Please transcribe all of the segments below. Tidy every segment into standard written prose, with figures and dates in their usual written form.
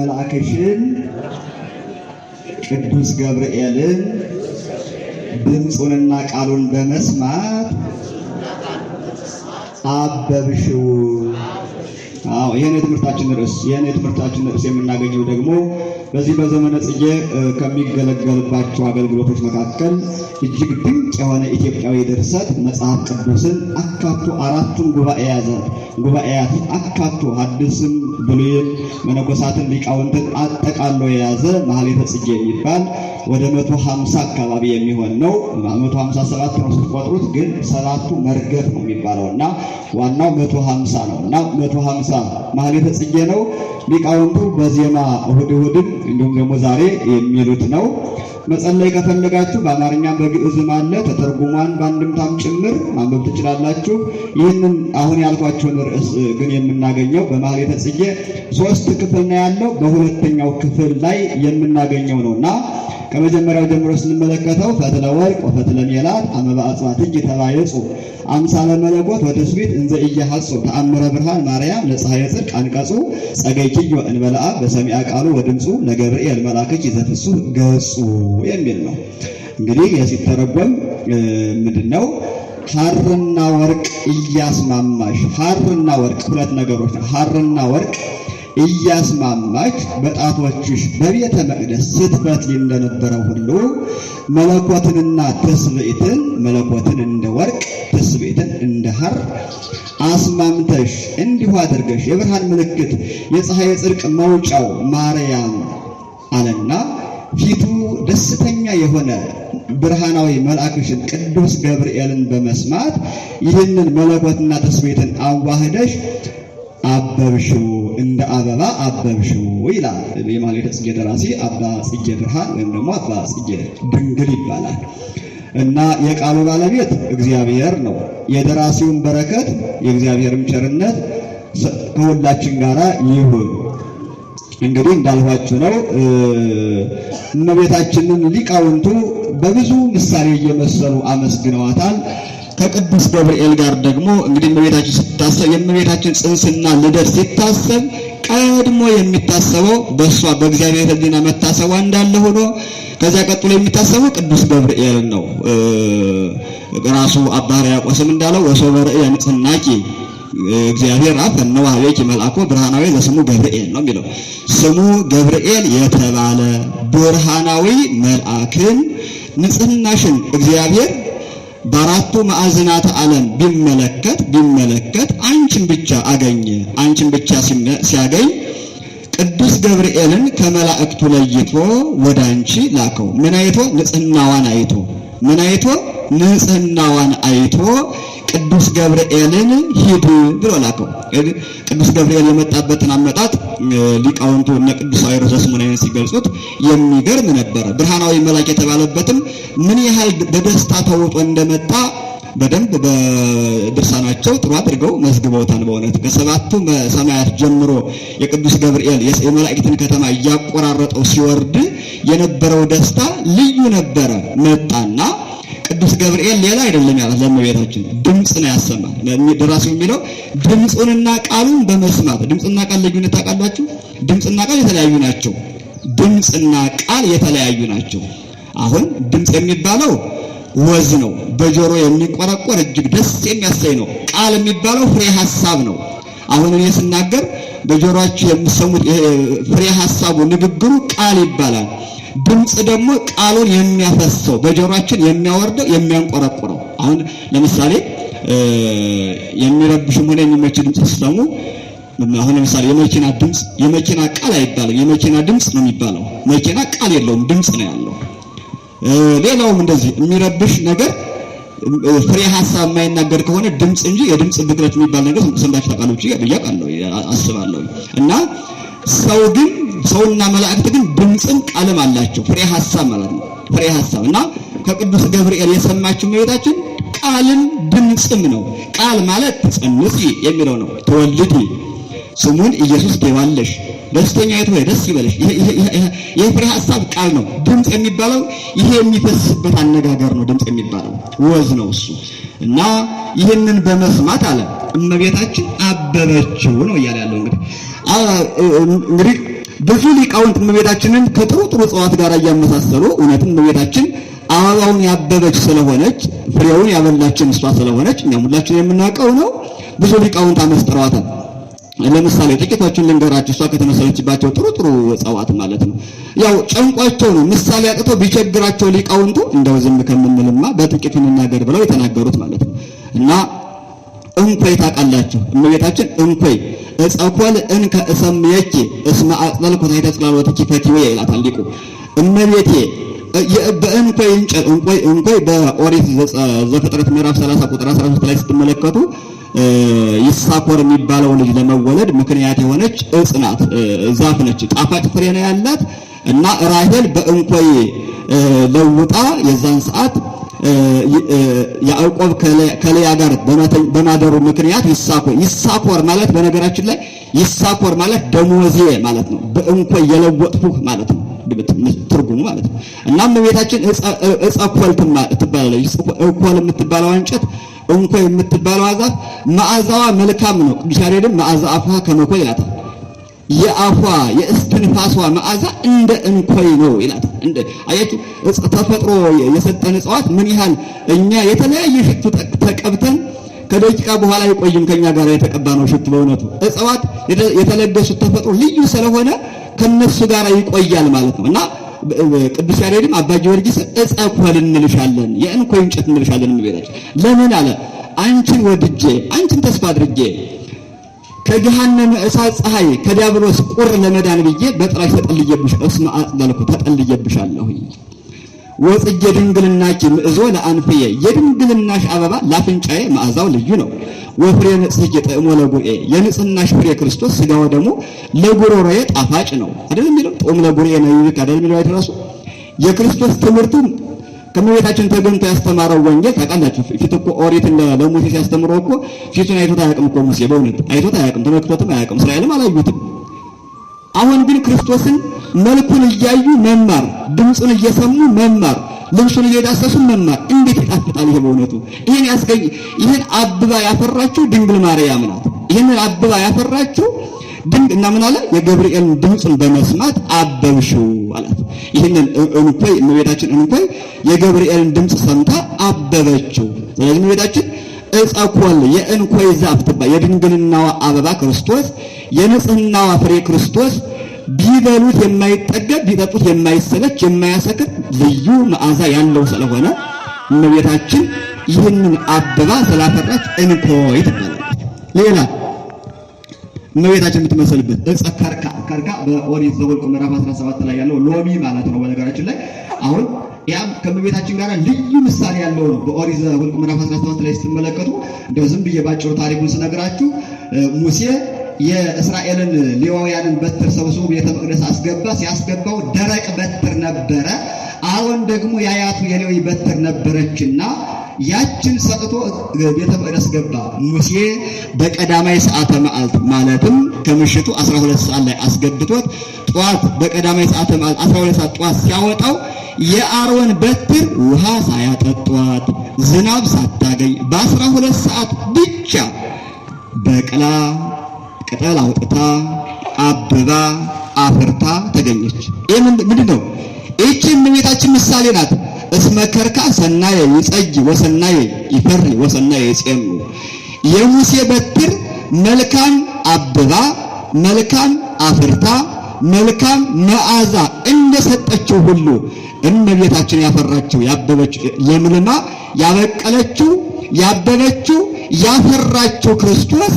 መልአክሽን ቅዱስ ገብርኤልን ድምፁንና ቃሉን በመስማት አበብሽው። አዎ፣ ይሄን የትምህርታችን ርዕስ፣ ይሄን የትምህርታችን ርዕስ የምናገኘው ደግሞ በዚህ በዘመነ ጽጌ ከሚገለገልባቸው አገልግሎቶች መካከል እጅግ ድንቅ የሆነ ኢትዮጵያዊ ድርሰት፣ መጽሐፍ ቅዱስን አካቶ፣ አራቱን ጉባኤያት አካቶ፣ ሐዲስም ብሉይን፣ መነኮሳትን ሊቃውንትን አጠቃሎ የያዘ ማህሌተ ጽጌ የሚባል ወደ 150 አካባቢ የሚሆን ነው። 157 ነው ስትቆጥሩት፣ ግን ሰባቱ መርገፍ ነው የሚባለው እና ዋናው 150 ነው እና 150 ማህሌተ ጽጌ ነው። ሊቃውንቱ በዜማ እሁድ እሁድም እንዲሁም ደግሞ ዛሬ የሚሉት ነው። መጸለይ ከፈለጋችሁ በአማርኛም በግዕዝም አለ፣ ተተርጉሟን በአንድምታም ጭምር ማንበብ ትችላላችሁ። ይህንን አሁን ያልኳቸውን ርዕስ ግን የምናገኘው በማህሌተ ጽጌ ሶስት ክፍል ነው ያለው። በሁለተኛው ክፍል ላይ የምናገኘው ነውና ከመጀመሪያው ጀምሮ ስንመለከተው ፈትለ ወርቅ ወፈትለ ሜላት አመ በአጽባትኪ ተባየጹ አምሳለ መለኮት ወትስብእት እንዘ ኢያሐጹ ተአምረ ብርሃን ማርያም ለፀሐየ ጽድቅ አንቀጹ ጸገይኪዮ እንበለ አብ በሰሚዐ ቃሉ ወድምፁ ለገብርኤል መልአክኪ ዘፍሱህ ገጹ የሚል ነው። እንግዲህ ሲተረጎም ምንድነው? ሐርና ወርቅ እያስማማሽ፣ ሐርና ወርቅ ሁለት ነገሮች ነው። ሐርና ወርቅ እያስማማች በጣቶችሽ በቤተ መቅደስ ስትፈትሊ እንደነበረው ሁሉ መለኮትንና ትስብእትን፣ መለኮትን እንደ ወርቅ ትስብእትን እንደ ሐር አስማምተሽ እንዲሁ አድርገሽ የብርሃን ምልክት የፀሐይ ጽድቅ መውጫው ማርያም አለና ፊቱ ደስተኛ የሆነ ብርሃናዊ መልአክሽን ቅዱስ ገብርኤልን በመስማት ይህንን መለኮትና ትስብእትን አዋህደሽ አበብሽው፣ እንደ አበባ አበብሽው ይላል። የማህሌተ ጽጌ ደራሲ አባ ጽጌ ብርሃን ወይም ደግሞ አባ ጽጌ ድንግል ይባላል። እና የቃሉ ባለቤት እግዚአብሔር ነው። የደራሲውን በረከት የእግዚአብሔርም ቸርነት ከሁላችን ጋራ ይሁን። እንግዲህ እንዳልኋችሁ ነው። እመቤታችንን ሊቃውንቱ በብዙ ምሳሌ እየመሰሉ አመስግነዋታል። ከቅዱስ ገብርኤል ጋር ደግሞ እንግዲህ እመቤታችን ስታሰብ፣ የእመቤታችን ጽንስና ልደት ሲታሰብ ቀድሞ የሚታሰበው በእሷ በእግዚአብሔር ሕሊና መታሰቧ እንዳለ ሆኖ ከዚያ ቀጥሎ የሚታሰበው ቅዱስ ገብርኤል ነው። ራሱ አባ ሕርያቆስም እንዳለው ወሶበ ርእየ ንጽሕናኪ እግዚአብሔር አብ ፈነወ ኀቤኪ መልአኮ ብርሃናዊ ዘስሙ ገብርኤል ነው የሚለው። ስሙ ገብርኤል የተባለ ብርሃናዊ መልአክን ንጽሕናሽን እግዚአብሔር በአራቱ ማዕዘናተ ዓለም ቢመለከት አንቺን ብቻ አገኘ። አንቺን ብቻ ሲያገኝ ቅዱስ ገብርኤልን ከመላእክቱ ለይቶ ወደ አንቺ ላከው። ምን አይቶ? ንጽሕናዋን አይቶ። ምን አይቶ? ንጽሕናዋን አይቶ ቅዱስ ገብርኤልን ሂድ ብሎ ላከው። ቅዱስ ገብርኤል የመጣበትን አመጣጥ ሊቃውንቱ እነ ቅዱስ ሳዊሮስ ዘስሙናይን ሲገልጹት የሚገርም ነበረ። ብርሃናዊ መልአክ የተባለበትም ምን ያህል በደስታ ተውጦ እንደመጣ በደንብ በድርሳናቸው ጥሩ አድርገው መዝግበውታል። በእውነት ከሰባቱ ሰማያት ጀምሮ የቅዱስ ገብርኤል የመላእክትን ከተማ እያቆራረጠው ሲወርድ የነበረው ደስታ ልዩ ነበረ። መጣና ቅዱስ ገብርኤል ሌላ አይደለም ያላት ለእመቤታችን ድምፅ ነው ያሰማል። ደራሲው የሚለው ድምፁንና ቃሉን በመስማት፣ ድምፅና ቃል ልዩነት ታውቃላችሁ? ድምፅና ቃል የተለያዩ ናቸው። ድምፅና ቃል የተለያዩ ናቸው። አሁን ድምፅ የሚባለው ወዝ ነው፣ በጆሮ የሚቆረቆር እጅግ ደስ የሚያሰኝ ነው። ቃል የሚባለው ፍሬ ሐሳብ ነው። አሁን እኔ ስናገር በጆሮአችሁ የምትሰሙት ፍሬ ሐሳቡ ንግግሩ ቃል ይባላል። ድምፅ ደግሞ ቃሉን የሚያፈሰው፣ በጆሮአችን የሚያወርደው፣ የሚያንቆረቁረው። አሁን ለምሳሌ የሚረብሽም ሆነ የሚመች ድምፅ ስትሰሙ፣ አሁን ለምሳሌ የመኪና ድምፅ የመኪና ቃል አይባልም፣ የመኪና ድምፅ ነው የሚባለው። መኪና ቃል የለውም፣ ድምፅ ነው ያለው። ሌላውም እንደዚህ የሚረብሽ ነገር ፍሬ ሀሳብ የማይናገር ከሆነ ድምፅ እንጂ የድምፅ ብክለት የሚባል ነገር ሰምታችሁ ታውቃላችሁ ብዬ አውቃለሁ አስባለሁ። እና ሰው ግን፣ ሰውና መላእክት ግን ድምፅም ቃልም አላቸው፣ ፍሬ ሀሳብ ማለት ነው። ፍሬ ሀሳብ እና ከቅዱስ ገብርኤል የሰማችው እመቤታችን ቃልም ድምፅም ነው። ቃል ማለት ትጸንሲ የሚለው ነው። ትወልዲ፣ ስሙን ኢየሱስ ትይዋለሽ፣ ደስተኛይቱ ሆይ ደስ ይበልሽ። ይሄ ፍሬ ሀሳብ ቃል ነው። ድምፅ የሚባለው ይሄ የሚፈስበት አነጋገር ነው። ድምፅ የሚባለው ወዝ ነው እሱ። እና ይህንን በመስማት አለ እመቤታችን አበበችው ነው እያለ ያለው። እንግዲህ እንግዲህ ብዙ ሊቃውንት እመቤታችንን ከጥሩ ጥሩ እጽዋት ጋር እያመሳሰሉ እውነትም እመቤታችን አበባውን ያበበች ስለሆነች ፍሬውን ያበላችን እሷ ስለሆነች እኛም ሁላችን የምናውቀው ነው። ብዙ ሊቃውንት አመስጥረዋታል። ለምሳሌ ጥቂቶችን ልንገራችሁ። እሷ ከተመሰለችባቸው ጥሩ ጥሩ እጽዋት ማለት ነው። ያው ጨንቋቸው ነው ምሳሌ አጥተው ቢቸግራቸው ሊቃውንቱ እንደው ዝም ከምንልማ በጥቂቱ እንናገር ብለው የተናገሩት ማለት ነው። እና እንኮይ ታውቃላችሁ፣ እመቤታችን እንኮይ ዕፀ ኮል እንከ እሰምየኪ እስመ አጽለልኩ ታሕተ ጽላሎትኪ ፈቲውየ ይላታል ሊቁ። እመቤቴ በእንኮይ እንጨት እንኮይ እንኮይ በኦሪት ዘፍጥረት ምዕራፍ 30 ቁጥር 13 ላይ ስትመለከቱ ይሳኮር የሚባለው ልጅ ለመወለድ ምክንያት የሆነች እጽ ናት፣ ዛፍ ነች። ጣፋጭ ፍሬ ነው ያላት እና ራሄል በእንኮይ ለውጣ የዛን ሰዓት ያዕቆብ ከልያ ጋር በማደሩ ምክንያት ይሳኮር ማለት በነገራችን ላይ ይሳኮር ማለት ደሞዜ ማለት ነው። በእንኮይ የለወጥኩህ ማለት ነው ትርጉሙ ማለት ነው። እና እመቤታችን ዕፀ ኮል ትባላለች። እኮል የምትባለው እንጨት እንኮይ የምትባለው ዛፍ መዓዛዋ መልካም ነው። ቅዱስ ያሬድም መዓዛ አፏ ከመኮይ ይላታል። የአፏ የእስትንፋሷ መዓዛ እንደ እንኮይ ነው ይላታል። እንደ አያችሁ ተፈጥሮ የሰጠን እጽዋት ምን ያህል እኛ የተለያየ ሽቱ ተቀብተን ከደቂቃ በኋላ አይቆይም ከኛ ጋር የተቀባ ነው ሽቱ። በእውነቱ እጽዋት የተለገሱት ተፈጥሮ ልዩ ስለሆነ ከነሱ ጋር ይቆያል ማለት ነው። እና ቅዱስ ያሬድም አባ ጊዮርጊስ ዕፀ ኮል እንልሻለን፣ የእንኮይ እንጨት እንልሻለን። እመቤታችን ለምን አለ? አንቺን ወድጄ አንቺን ተስፋ አድርጌ ከገሃነመ እሳት ፀሐይ ከዲያብሎስ ቁር ለመዳን ብዬ በጥራሽ ተጠልዬብሽ እስመ አጽለልኩ ተጠልዬብሻለሁ። ወጽጌ ድንግልናኪ ምእዞ ለአንፍዬ የድንግልናሽ አበባ ላፍንጫዬ መዓዛው ልዩ ነው። ወፍሬ ንጽሕኪ ጥዕሞ ለጉርኤ የንጽህናሽ ፍሬ ክርስቶስ ስጋው ደግሞ ለጉሮሮዬ ጣፋጭ ነው አይደል የሚለው ጥዑም ለጉርኤ ነው ይልክ አይደል የሚለው አይደል የክርስቶስ ትምህርቱ ከእመቤታችን ተገኝቶ ያስተማረው ወንጌል ታውቃላችሁ። ፊት እኮ ኦሪትን ለሙሴ ሲያስተምረው እኮ ፊቱን አይቶት አያውቅም እኮ ሙሴ በእውነት አይቶት አያውቅም፣ ተመልክቶትም አያውቅም፣ እስራኤልም አላዩትም። አሁን ግን ክርስቶስን መልኩን እያዩ መማር፣ ድምፁን እየሰሙ መማር፣ ልብሱን እየዳሰሱ መማር እንዴት ይጣፍጣል! ይሄ በእውነቱ ይሄን ያስገኝ ይሄን አብባ ያፈራችው ድንግል ማርያም ናት። ይሄንን አብባ ያፈራችው ድንግ እና ምን አለ የገብርኤልን ድምፁን በመስማት አበብሽው አላት። ይህንን እንኮይ እመቤታችን እንኮይ የገብርኤልን ድምፅ ሰምታ አበበችው። ስለዚህ እመቤታችን ዕፀ ኮል የእንኮይ ዛፍ ትባ የድንግልናዋ አበባ ክርስቶስ የንጽህናዋ ፍሬ ክርስቶስ ቢበሉት የማይጠገብ ቢጠጡት የማይሰለች የማያሰክር ልዩ መዓዛ ያለው ስለሆነ እመቤታችን ይህንን አበባ ስላፈራች እንኮይ ትባላለች። ሌላ እመቤታችን የምትመሰልበት ዕፀ ከርካ ከርካ በኦሪት ዘኍልቍ ምዕራፍ 17 ላይ ያለው ሎሚ ማለት ነው። በነገራችን ላይ አሁን ያም ከእመቤታችን ጋር ልዩ ምሳሌ ያለው ነው። በኦሪት ዘኍልቍ ምዕራፍ 17 ላይ ስትመለከቱ እንደው ዝም ብዬ ባጭሩ ታሪኩን ስነግራችሁ ሙሴ የእስራኤልን ሌዋውያንን በትር ሰብስቦ ቤተ መቅደስ አስገባ። ሲያስገባው ደረቅ በትር ነበረ። አሮን ደግሞ የአያቱ የሌዊ በትር ነበረችና ያችን ሰጥቶ ቤተ መቅደስ ገባ። ሙሴ በቀዳማይ ሰዓተ መዓልት ማለትም ከምሽቱ 12 ሰዓት ላይ አስገብቶት ጠዋት በቀዳማይ ሰዓተ መዓልት 12 ሰዓት ጠዋት ሲያወጣው የአሮን በትር ውሃ ሳያጠጧት ዝናብ ሳታገኝ በ12 ሰዓት ብቻ በቅላ ቅጠል አውጥታ አብባ አፍርታ ተገኘች። ይህ ምንድን ነው? ይህቺ እመቤታችን ምሳሌ ናት። እስመ ከርካ ሰናየ ይጸይ ወሰናየ ይፈሪ ወሰናየ ይጼኑ። የሙሴ በትር መልካም አብባ መልካም አፍርታ መልካም መዓዛ እንደሰጠችው ሁሉ እመቤታችን ያፈራችው ያበበችው ለምልማ ያበቀለችው ያበበችው ያፈራችው ክርስቶስ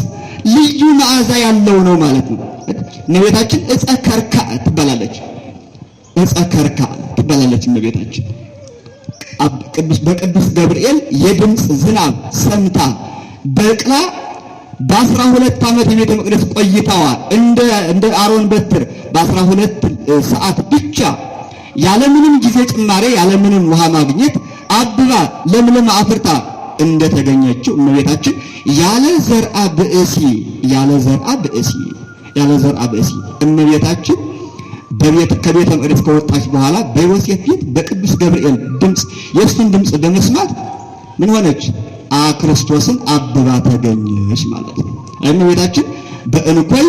ልዩ መዓዛ ያለው ነው ማለት ነው። እመቤታችን ዕፀ ከርካ ትባላለች። ዕፀ ከርካ ትባላለች እመቤታችን በቅዱስ ገብርኤል የድምፅ ዝናብ ሰምታ በቅላ በ12 ዓመት የቤተ መቅደስ ቆይታዋ እንደ አሮን በትር በ12 ሰዓት ብቻ ያለምንም ጊዜ ጭማሬ ያለምንም ውሃ ማግኘት አብባ ለምለም አፍርታ እንደተገኘችው እመቤታችን ያለ ዘርአ ብእሲ ያለ ዘርአ ብእሲ ያለ ዘርአ ብእሲ እመቤታችን በቤት ከቤተ መቅደስ ከወጣች በኋላ በዮሴፍ ፊት በቅዱስ ገብርኤል ድምፅ የእሱን ድምፅ በመስማት ምን ሆነች? ክርስቶስን አብባ ተገኘች ማለት ነው። እመቤታችን በእንኮይ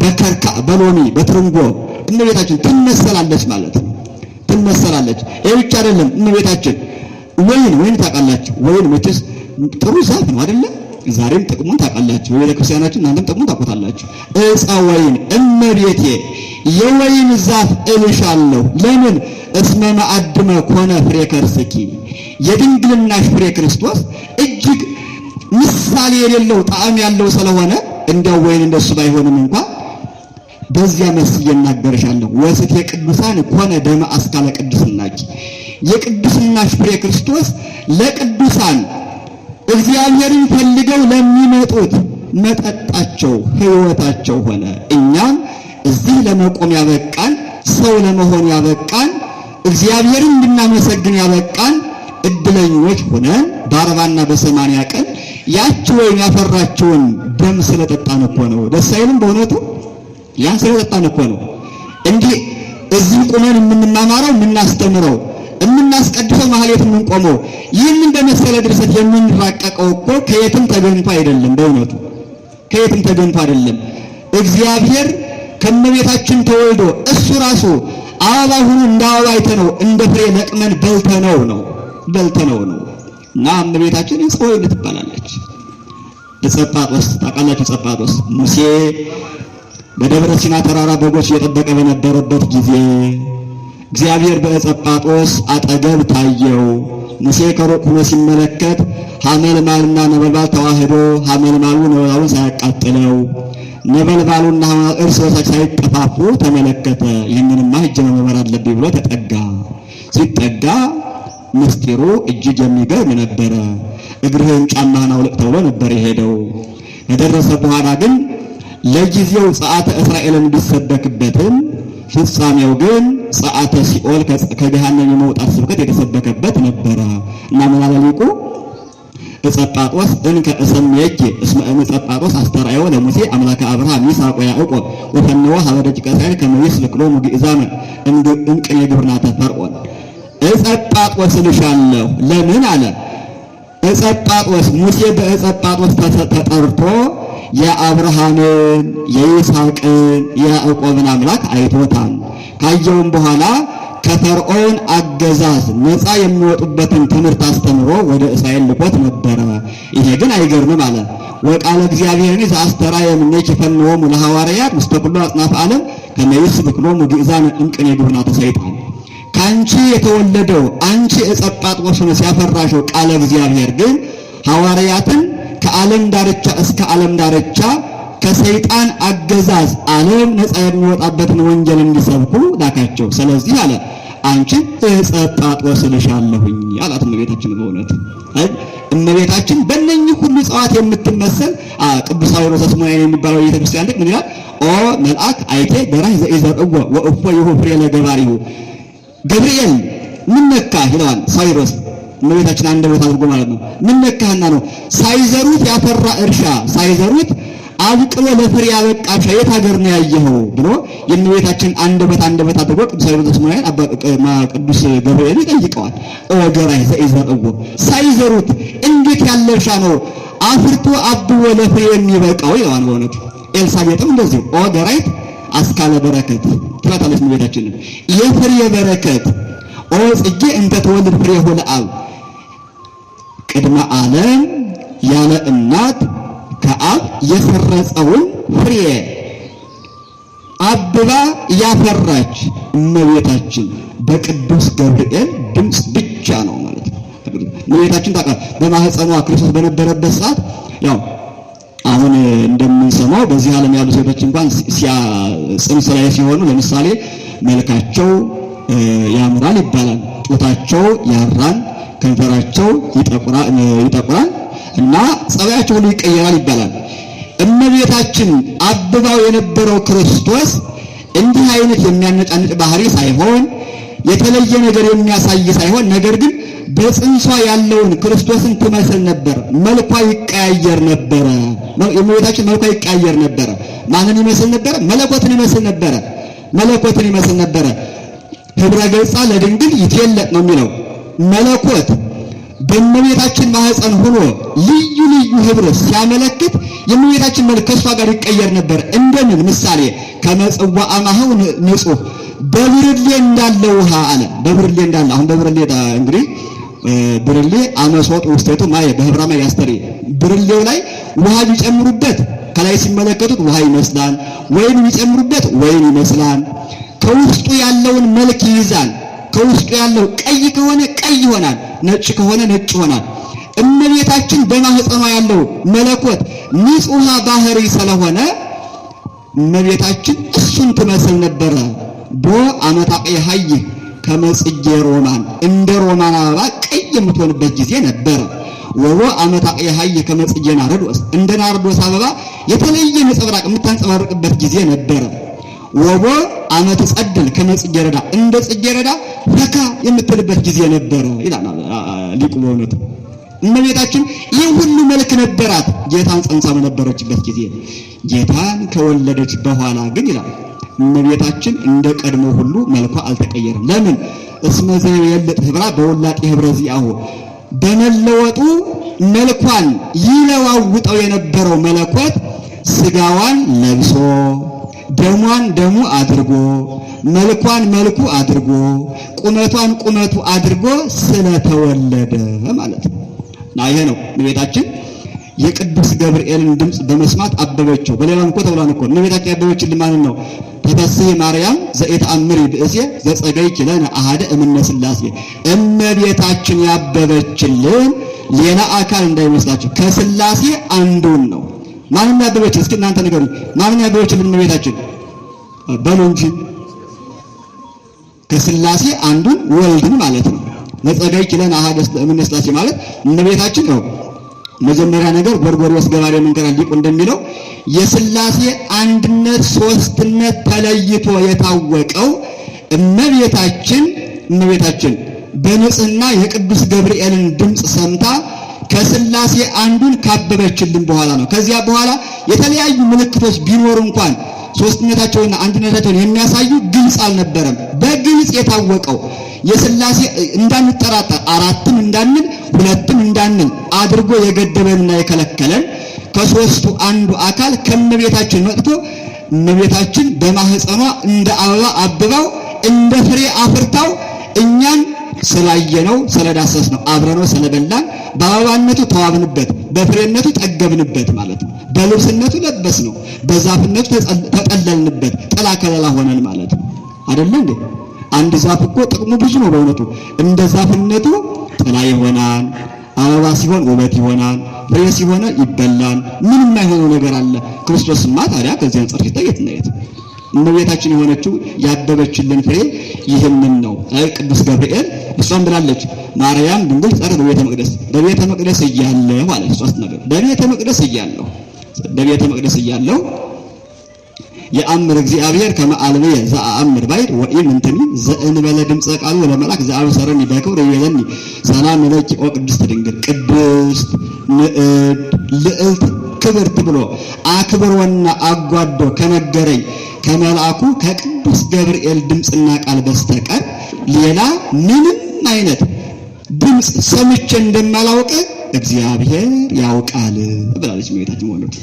በከርካ በሎሚ በትርንጎ እመቤታችን ትመሰላለች ማለት ነው። ትመሰላለች። ይህ ብቻ አይደለም። እመቤታችን ወይን ወይን ታውቃላችሁ። ወይን መቼስ ጥሩ ዛፍ ነው አይደለ? ዛሬም ጥቅሙን ታውቃላችሁ። በቤተ ክርስቲያናችን እናንተም ጥቅሙን ታውቁታላችሁ። ዕፀ ወይን እመቤቴ የወይን ዛፍ እልሻለሁ። ለምን? እስመ ማዕድመ ኮነ ፍሬ ከርስኪ፣ የድንግልናሽ ፍሬ ክርስቶስ እጅግ ምሳሌ የሌለው ጣዕም ያለው ስለሆነ እንዲያው ወይን እንደሱ ባይሆንም እንኳ በዚያ መስዬ እናገርሻለሁ። ወስቴ ቅዱሳን ኮነ ደመ አስካለ ቅድስናኪ፣ የቅድስናሽ ፍሬ ክርስቶስ ለቅዱሳን እግዚአብሔርን ፈልገው ለሚመጡት መጠጣቸው ሕይወታቸው ሆነ። እኛም እዚህ ለመቆም ያበቃን፣ ሰው ለመሆን ያበቃን፣ እግዚአብሔርን እንድናመሰግን ያበቃን እድለኞች ሆነን በ40ና በ80 ቀን ያች ወይን ያፈራችውን ደም ስለጠጣን እኮ ነው። ደስ አይልም? በእውነቱ ያን ስለጠጣን እኮ ነው። እንዲህ እዚህ ቁመን የምንማማረው፣ የምናስተምረው፣ የምናስቀድሰው፣ ማህሌት የምንቆመው፣ ይህንን በመሰለ ድርሰት የምንራቀቀው እኮ ከየትም ተገኝቶ አይደለም። በእውነቱ ከየትም ተገኝቶ አይደለም። እግዚአብሔር ከእመቤታችን ተወልዶ እሱ ራሱ አበባ ሆኖ እንደ አበባ አይተነው እንደ ፍሬ ለቅመን በልተነው ነው በልተነው ነው። እና እመቤታችን ዕፀ ወይን ትባላለች። ዕፀ ጳጦስ ታውቃላችሁ? ዕፀ ጳጦስ ሙሴ በደብረ ሲና ተራራ በጎች እየጠበቀ በነበረበት ጊዜ እግዚአብሔር በዕፀ ጳጦስ አጠገብ ታየው። ሙሴ ከሩቅ ሆኖ ሲመለከት ሐመልማልና ነበልባል ተዋህዶ ሐመልማሉ ነበልባሉን ሳያቃጥለው ነበልባሉና እርስ በርሳቸው ሳይጠፋፉ ተመለከተ። ይህንንማ ሄጄ መመርመር አለብኝ ብሎ ተጠጋ። ሲጠጋ ምስጢሩ እጅግ የሚገርም ነበረ። እግርህን ጫማህን አውልቅ ተብሎ ነበር የሄደው። ከደረሰ በኋላ ግን ለጊዜው ጸአተ እስራኤልን ቢሰበክበትም ፍጻሜው ግን ጸአተ ሲኦል ከገሃነም የመውጣት ስብከት የተሰበከበት ነበረ። እና ምን አለ ሊቁ? ዕፀ ጳጦስ እንከ እሰምየኪ እስመ እምዕፀ ጳጦስ አስተርአዮ ለሙሴ አምላከ አብርሃም ይስሐቅ ወያዕቆብ ወፈነወ ሀበ ደቂቀ እስራኤል ከመ ይስብክ ሎሙ ግእዛነ እምቅኔ ግብርናተ ፈርዖን። ዕፀ ጳጦስ እልሻለሁ። ለምን አለ? ዕፀ ጳጦስ ሙሴ በዕፀ ጳጦስ ተጠርቶ የአብርሃምን የይስሐቅን የያዕቆብን አምላክ አይቶታል። ካየውም በኋላ ከፈርዖን አገዛዝ ነፃ የሚወጡበትን ትምህርት አስተምሮ ወደ እስራኤል ልኮት ነበረ። ይሄ ግን አይገርምም አለ። ወቃለ እግዚአብሔርን ዘአስተርአየ እምኔኪ ፈነወሙ ለሐዋርያት ውስተ ኩሉ አጽናፈ ዓለም ከመ ይስብክ ሎሙ ግእዛነ እምቅኔ ግብርናተ ሰይጣን። ከአንቺ የተወለደው አንቺ ዕፀ ጳጦስ ሆነሽ ያፈራሽው ቃለ እግዚአብሔር ግን ሐዋርያትን ከዓለም ዳርቻ እስከ ዓለም ዳርቻ ከሰይጣን አገዛዝ ዓለም ነፃ የሚወጣበትን ወንጌል እንዲሰብኩ ላካቸው። ስለዚህ አለ አንቺ ዕፀ ጳጦስ እልሻለሁኝ አላት እመቤታችን። በእውነት እመቤታችን በእነኚህ ሁሉ እጽዋት የምትመሰል። ቅዱስ ሳዊሮስ ዘስሙናይን የሚባለው የቤተክርስቲያን ሊቅ ምን ይላል? ኦ መልአክ አይቴ ገራህ ዘኢዘርእዎ ወእፎ ይሁ ፍሬ ለገባሪሁ። ገብርኤል ምን ነካህ ይለዋል ሳዊሮስ፣ እመቤታችን አንደበት አድርጎ ማለት ነው። ምን ነካህና ነው ሳይዘሩት ያፈራ እርሻ፣ ሳይዘሩት አብቅሎ ለፍሬ ያበቃ እርሻ የት ሀገር ነው ያየኸው ብሎ የእመቤታችን አንደበት አንደበት አድርጎ ቅዱስ ሳዊሮስ ዘስሙናይን ቅዱስ ገብርኤል ይጠይቀዋል። ኦ ገራህ ዘኢዘርእዎ፣ ሳይዘሩት እንዴት ያለ እርሻ ነው አፍርቶ አብቦ ለፍሬ የሚበቃው ይለዋል። በእውነቱ ኤልሳቤጥም እንደዚሁ ኦ ገራህት አስካለ በረከት ትላታለች እመቤታችንን። የፍሬ በረከት፣ ኦ ጽጌ እንተ ተወልድ ፍሬሁ ለአብ፣ ቅድመ ዓለም ያለ እናት ከአብ የሰረጸውን ፍሬ አብባ ያፈራች እመቤታችን በቅዱስ ገብርኤል ድምፅ ብቻ ነው ማለት ነው። እመቤታችን ታውቃለህ፣ በማህፀኗ ክርስቶስ በነበረበት ሰዓት ያው አሁን እንደምንሰማው በዚህ ዓለም ያሉ ሴቶች እንኳን ጽንስ ላይ ሲሆኑ ለምሳሌ መልካቸው ያምራል ይባላል፣ ጡታቸው ያራል፣ ከንፈራቸው ይጠቁራል እና ጸባያቸው ሁሉ ይቀየራል ይባላል። እመቤታችን አብባው የነበረው ክርስቶስ እንዲህ አይነት የሚያነጫንጭ ባህሪ ሳይሆን፣ የተለየ ነገር የሚያሳይ ሳይሆን፣ ነገር ግን በጽንሷ ያለውን ክርስቶስን ትመስል ነበር። መልኳ ይቀያየር ነበረ። የእመቤታችን መልኳ ይቀያየር ነበረ። ማንን ይመስል ነበረ? መለኮትን ይመስል ነበረ። መለኮትን ይመስል ነበረ። ህብረ ገጻ ለድንግል ይትየለጥ ነው የሚለው። መለኮት በእመቤታችን ማህፀን ሆኖ ልዩ ልዩ ህብር ሲያመለክት የእመቤታችን መልክ ከእሷ ጋር ይቀየር ነበር። እንደምን ምሳሌ ከመጽዋ አማህው ንጹህ በብርሌ እንዳለ ውሃ አለ። በብርሌ እንዳለ አሁን በብርሌ እንግዲህ ብርሌ አመሶጥ ውስቴቱ ማየ በህብራማ ያስተሪ ብርሌው ላይ ውሃ ቢጨምሩበት ከላይ ሲመለከቱት ውሃ ይመስላል። ወይን ቢጨምሩበት ወይን ይመስላል። ከውስጡ ያለውን መልክ ይይዛል። ከውስጡ ያለው ቀይ ከሆነ ቀይ ይሆናል፣ ነጭ ከሆነ ነጭ ይሆናል። እመቤታችን በማህፀኗ ያለው መለኮት ንጹሐ ባህሪ ስለሆነ እመቤታችን እሱን ትመስል ነበረ። ቦ አመታቄ ሀይ ከመጽጌ ሮማን እንደ ሮማን አበባ ቀይ የምትሆንበት ጊዜ ነበረ። ወቦ አመታቄ ሀይ ከመጽጌ ናርዶስ እንደ ናርዶስ አበባ የተለየ ነጸብራቅ የምታንጸባርቅበት ጊዜ ነበረ። ወቦ አመት ጸድል ከመጽጌረዳ እንደ ጽጌረዳ ፈካ የምትልበት ጊዜ ነበረ ይላል ሊቁ። በእውነቱ እመቤታችን ይህ ሁሉ መልክ ነበራት ጌታን ጸንሳ በነበረችበት ጊዜ። ጌታን ከወለደች በኋላ ግን ይላል እመቤታችን እንደ ቀድሞ ሁሉ መልኳ አልተቀየረም። ለምን? እስመ ዘየልጥ ህብራ በውላጤ ህብረ ዚአሁ በመለወጡ መልኳን ይለዋውጠው የነበረው መለኮት ስጋዋን ለብሶ ደሟን ደሙ አድርጎ መልኳን መልኩ አድርጎ ቁመቷን ቁመቱ አድርጎ ስለተወለደ ማለት ነው። እና ይሄ ነው እመቤታችን የቅዱስ ገብርኤልን ድምፅ በመስማት አበበችው። በሌላም እኮ ተብሏል እኮ እመቤታችን ያበበችልን ማንን ነው? ተፈሥሒ ማርያም ዘኢተአምሪ ብእሴ ዘጸገይኪ ለነ አሐደ እምነ ሥላሴ። እመቤታችን ያበበችልን ሌላ አካል እንዳይመስላችሁ ከሥላሴ አንዱን ነው። ማንን ያበበችን? እስኪ እናንተ ንገሩኝ። ማንን ያበበችልን እመቤታችን? በሉ እንጂ ከሥላሴ አንዱን ወልድን ማለት ነው። ዘጸገይኪ ለነ አሐደ እምነ ሥላሴ ማለት እመቤታችን ነው። መጀመሪያ ነገር ጎርጎርዮስ ገባሬ መንከራን ሊቁ እንደሚለው የሥላሴ አንድነት ሶስትነት ተለይቶ የታወቀው እመቤታችን እመቤታችን በንጽህና የቅዱስ ገብርኤልን ድምፅ ሰምታ ከሥላሴ አንዱን ካበበችልን በኋላ ነው። ከዚያ በኋላ የተለያዩ ምልክቶች ቢኖሩ እንኳን ሶስትነታቸውንና አንድነታቸውን የሚያሳዩ ግልጽ አልነበረም። በግልጽ የታወቀው የሥላሴ እንዳንጠራጠር አራትም እንዳንል ሁለትም እንዳንል አድርጎ የገደበንና የከለከለን ከሶስቱ አንዱ አካል ከእመቤታችን መጥቶ እመቤታችን በማህፀኗ እንደ አበባ አብባው እንደ ፍሬ አፍርታው እኛን ስላየነው ስለዳሰስነው አብረነው ስለበላን በአበባነቱ ተዋብንበት፣ በፍሬነቱ ጠገብንበት ማለት ነው። በልብስነቱ ለበስነው፣ በዛፍነቱ ተጠለልንበት፣ ጥላ ከለላ ሆነን ማለት ነው። አይደለ እንዴ? አንድ ዛፍ እኮ ጥቅሙ ብዙ ነው በእውነቱ። እንደ ዛፍነቱ ጥላ ይሆናል፣ አበባ ሲሆን ውበት ይሆናል፣ ፍሬ ሲሆን ይበላል። ምንም የማይሆነው ነገር አለ? ክርስቶስማ ታዲያ ከዚህ አንጻር ሲታይ የት ነው የት? እመቤታችን የሆነችው ያበበችልን ፍሬ ይህንን ነው። አይ ቅዱስ ገብርኤል እሷም ብላለች ማርያም ድንግል ጸረ በቤተ መቅደስ በቤተ መቅደስ እያለሁ አለች። እሷ ስትናገር በቤተ መቅደስ እያለሁ በቤተ መቅደስ እያለሁ የአምር እግዚአብሔር ከመ አልብየ ዘአአምር ባዕድ ወኢምንትኒ ዘእንበለ ድምፀ ቃሉ ለመልአክ ዘአብሰረኒ በክብር ይቤለኒ ሰላም ለኪ ኦ ቅድስት ድንግል። ቅድስት ንዕድ ልዕልት ክብርት ብሎ አክብሮና አጓዶ ከነገረኝ ከመልአኩ ከቅዱስ ገብርኤል ድምፅና ቃል በስተቀር ሌላ ምንም አይነት ድምፅ ሰምቼ እንደማላውቅ እግዚአብሔር ያውቃል ብላለች እመቤታችን። ወንዶች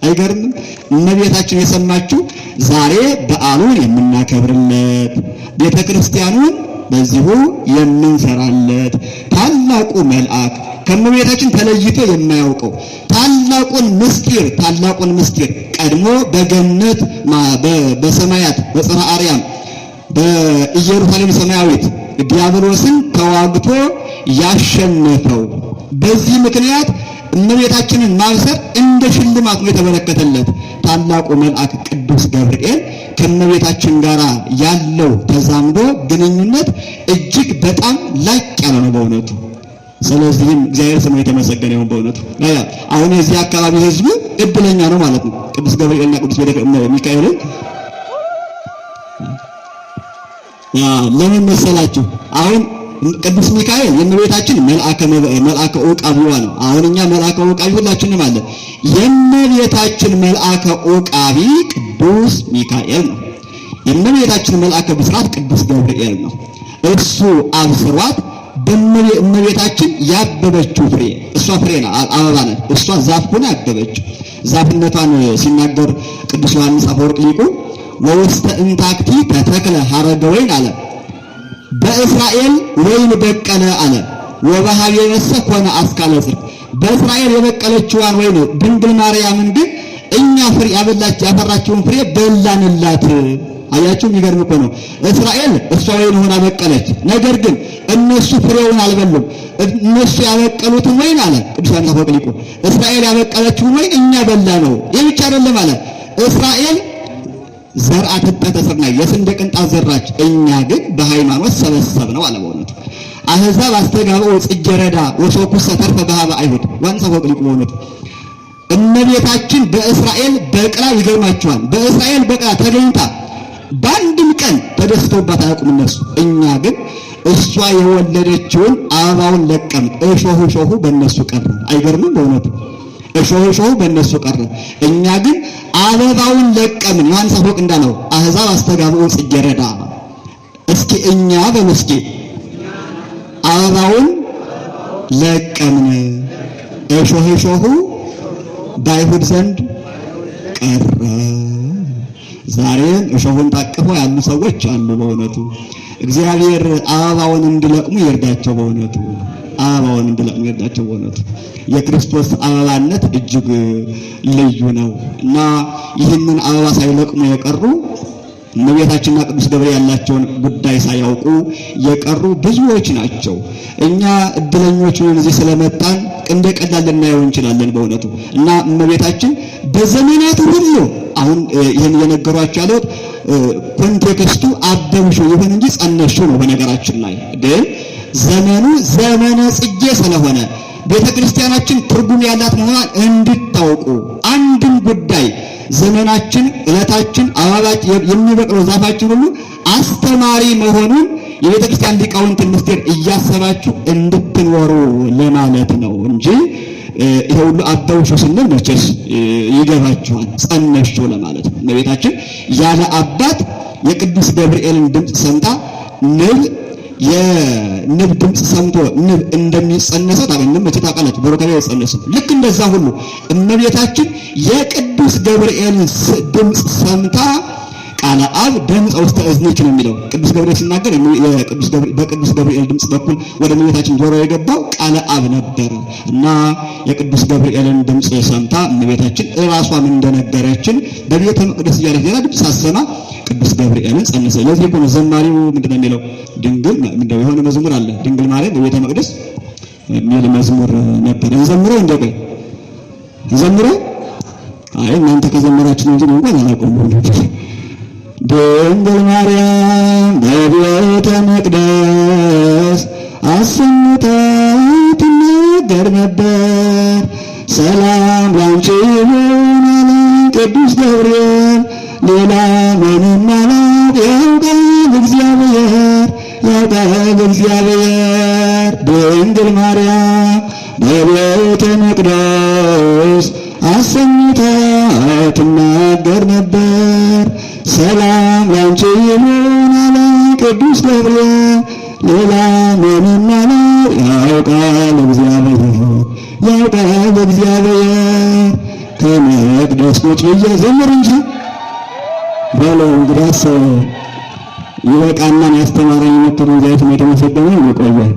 አይገርምም? እመቤታችን የሰማችው ዛሬ በዓሉን የምናከብርለት ቤተ ክርስቲያኑን በዚሁ የምንሰራለት ታላቁ መልአክ ከእመቤታችን ተለይቶ የማያውቀው ታላቁን ምስጢር ታላቁን ምስጢር ቀድሞ በገነት በሰማያት በጽርሐ አርያም በኢየሩሳሌም ሰማያዊት ዲያብሎስን ተዋግቶ ያሸነፈው በዚህ ምክንያት እመቤታችንን ማብሰር እንደ ሽልማት ነው የተበረከተለት ታላቁ መልአክ ቅዱስ ገብርኤል ከእመቤታችን ጋር ያለው ተዛምዶ ግንኙነት እጅግ በጣም ላቅ ያለ ነው በእውነቱ። ስለዚህም እግዚአብሔር ስሙ የተመሰገነ ይሁን በእውነቱ። አሁን የዚህ አካባቢ ህዝብ እድለኛ ነው ማለት ነው። ቅዱስ ገብርኤልና ቅዱስ ሚካኤልን ለምን መሰላችሁ? አሁን ቅዱስ ሚካኤል የእመቤታችን መልአከ ዑቃቢዋ ነው። አሁን እኛ መልአከ ዑቃቢ ሁላችንም አለ። የእመቤታችን መልአከ ዑቃቢ ቅዱስ ሚካኤል ነው። የእመቤታችን መልአከ ብስራት ቅዱስ ገብርኤል ነው። እሱ አብስሯት በእመቤታችን ያበበችው ፍሬ፣ እሷ ፍሬ ናት፣ አበባ ናት። እሷ ዛፍ ሆና ያበበችው ዛፍነቷን ሲናገር ቅዱስ ዮሐንስ አፈወርቅ ሊቁ ወውስተ እንታክቲ ተተክለ ሐረገ ወይን አለ። በእስራኤል ወይን በቀለ አለ። ወበኀቤነሰ ኮነ አስካለ ጽድቅ። በእስራኤል የበቀለችዋን ወይን ድንግል ማርያምን ግን እኛ ፍሬ ያበላች ያፈራችውን ፍሬ በላንላት። አያችሁ፣ የሚገርም እኮ ነው። እስራኤል እሷ ወይን ሆና በቀለች። ነገር ግን እነሱ ፍሬውን አልበሉም። እነሱ ያበቀሉትን ወይን አለ ቅዱስ ዮሐንስ አፈወርቅ ሊቁ፣ እስራኤል ያበቀለችውን ወይን እኛ በላ ነው። ይህ ብቻ አይደለም አለ። እስራኤል ዘርአ ትጠተ ስርናይ፣ የስንዴ ቅንጣት ዘራች፣ እኛ ግን በሃይማኖት ሰበሰብ ነው አለ። በእውነቱ አህዛብ አስተጋብኡ ጽጌረዳ ወሶኩሰ ተርፈ በኀበ አይሁድ። ዮሐንስ አፈወርቅ ሊቁ በእውነቱ እመቤታችን በእስራኤል በቅላ፣ ይገርማችኋል፣ በእስራኤል በቅላ ተገኝታ በአንድም ቀን ተደስተውባት አያውቁም እነሱ። እኛ ግን እሷ የወለደችውን አበባውን ለቀም፣ እሾሁ እሾሁ በእነሱ ቀረ። አይገርምም? በእውነቱ እሾሁ እሾሁ በእነሱ ቀረ። እኛ ግን አበባውን ለቀምን። ዮሐንስ አፈወርቅ እንዳለው አህዛብ አስተጋብኡ ጽጌረዳ። እስኪ እኛ በሉ እስኪ አበባውን ለቀምን፣ እሾህ እሾሁ በአይሁድ ዘንድ ቀረ። ዛሬም እሾሁን ታቅፈው ያሉ ሰዎች አሉ። በእውነቱ እግዚአብሔር አበባውን እንዲለቅሙ ይርዳቸው። በእውነቱ አበባውን እንዲለቅሙ ይርዳቸው። በእውነቱ የክርስቶስ አበባነት እጅግ ልዩ ነው እና ይህንን አበባ ሳይለቅሙ የቀሩ፣ እመቤታችንና ቅዱስ ገብርኤል ያላቸውን ጉዳይ ሳያውቁ የቀሩ ብዙዎች ናቸው። እኛ እድለኞች ሆነን እዚህ ስለመጣን እንደ ቀላል ልናየው እንችላለን በእውነቱ። እና እመቤታችን በዘመናቱ ሁሉ፣ አሁን ይህን እየነገሯቸው ያለሁት context ኡ አበብሽው ይሁን እንጂ ጸነሽው ነው። በነገራችን ላይ ግን ዘመኑ ዘመነ ጽጌ ስለሆነ ቤተ ክርስቲያናችን ትርጉም ያላት መሆኗን እንድታውቁ፣ አንድም ጉዳይ ዘመናችን፣ ዕለታችን፣ አበባችን፣ የሚበቅለው ዛፋችን ሁሉ አስተማሪ መሆኑን የቤተ ክርስቲያን ሊቃውንትን ምስጢር እያሰባችሁ እንድትኖሩ ለማለት ነው እንጂ ይሄ ሁሉ አበብሽው ስንል መቼስ ይገባችኋል። ጸነሽው ለማለት ነው። እመቤታችን ያለ አባት የቅዱስ ገብርኤልን ድምፅ ሰምታ፣ ንብ የንብ ድምፅ ሰምቶ ንብ እንደሚጸነሰው ታውቃለች። መቼ ታውቃላችሁ? በሮካቤ አይጸነስም። ልክ እንደዛ ሁሉ እመቤታችን የቅዱስ ገብርኤልን ድምፅ ሰምታ ቃለ አብ ድምፀ ውስተ እዝንኪ ነው የሚለው ቅዱስ ገብርኤል ሲናገር። በቅዱስ ገብርኤል ድምፅ በኩል ወደ እመቤታችን ጆሮ የገባው ቃለ አብ ነበረ እና የቅዱስ ገብርኤልን ድምፅ ሰምታ እመቤታችን እራሷም እንደነገረችን በቤተ መቅደስ እያለች ሌላ ድምፅ ሳትሰማ ቅዱስ ገብርኤልን ጸነሰ። ለዚህ እኮ ነው ዘማሪው ምንድነው የሚለው? ድንግል ምንድነው የሆነ መዝሙር አለ፣ ድንግል ማርያም በቤተ መቅደስ የሚል መዝሙር ነበር። እንዘምረው እንደ ቆይ እንዘምረው። አይ እናንተ ከዘመራችሁ ነው እንጂ እንኳን አላውቀውም። ድንግል ማርያም በቤተ መቅደስ አሰምታ ትናገር ነበር። ሰላም ላንቺ ይሁን አለኝ ቅዱስ ገብርኤል፣ ሌላ ምንም አላውቅ ያውቃል እግዚአብሔር፣ ያውቃል እግዚአብሔር። ድንግል ማርያም በቤተ መቅደስ አሰምታ ትናገር ነበር። ሰላም ላንቺ ይሁን አለኝ ቅዱስ ገብርኤል፣ ሌላ ምንም አላውቅ ያውቃል እግዚአብሔር፣ ያውቃል እግዚአብሔር። ከመቅደስ ቁጭ ብዬ ዘምር እንጂ በለው። እንግዲያስ ይበቃናን። ያስተማረኝ ምክር እግዚአብሔር የተመሰገነ ይቆያል።